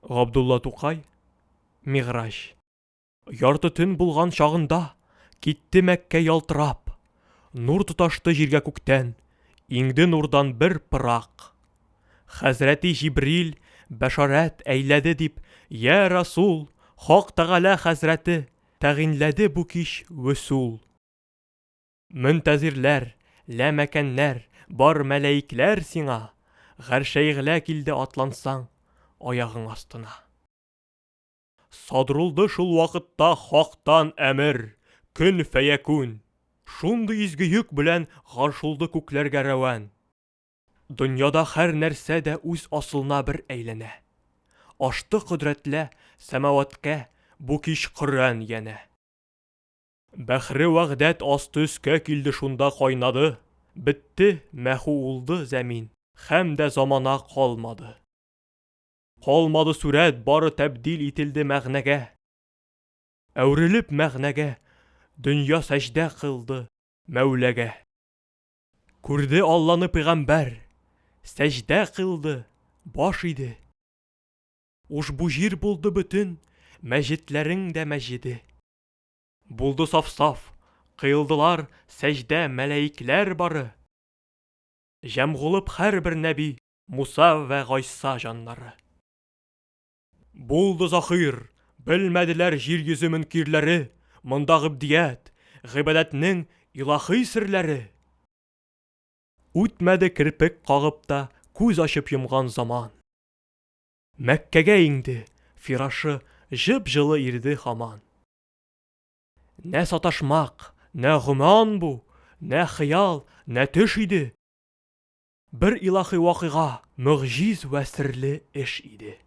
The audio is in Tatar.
Габдулла Тукай, Мигъраҗ. Ярты төн булган чагында Китте Мәккә ялтырап. Нур тоташты җиргә күктән, Иңде нурдан бер пырак. Хәзрәти Җибрил бәшарәт әйләде дип, Йә Расул, Хак Тәгалә хәзрәте Тәгыйньләде бу кич вөсул. Мөнтәзирләр, ләмәкәннәр, бар мәләикләр сиңа, Гаршәйгълә килде атлансаң, аягың астына. Садрулды шул вакытта Хактан әмер, көн фәякүн. Шундый изге йөк белән гаршулды күкләргә рәвән. Дөньяда һәр нәрсә дә үз асылына бер әйләнә. Ашты кодрәтлә сәмаваткә бу кич Коръән янә. Бәхре вәхдәт асты өскә килде шунда кайнады, Бетте, мәхү улды зәмин, хәм дә замана калмады. Калмады сурәт, бары тәбдил ителде мәгънәгә. Әверелеп мәгънәгә, дөнья сәҗдә кылды Мәүләгә. Күрде Алланы пыйгамбәр, сәҗдә кылды, баш иде. Ушбу җир булды бөтен мәҗетләрең дә мәҗеде. Булды саф-саф, кыйлдылар сәҗдә мәләикләр бары. Җәмгулып һәрбер нәби, Муса вә Гайса җаннары. Булды захир, белмәделәр җир йөзе мөнкирләре монда гыбдият, гыйбадәтнең илаһи серләре. Үтмәде керпек кагып та күз ачып йомган заман. Мәккәгә иңде, фирашы җып-җылы ирде һаман. Нә саташмак, нә гөман бу, нә хыял, нә төш иде. Бер илаһи вакыйга, мөгъҗиз вә серле эш иде.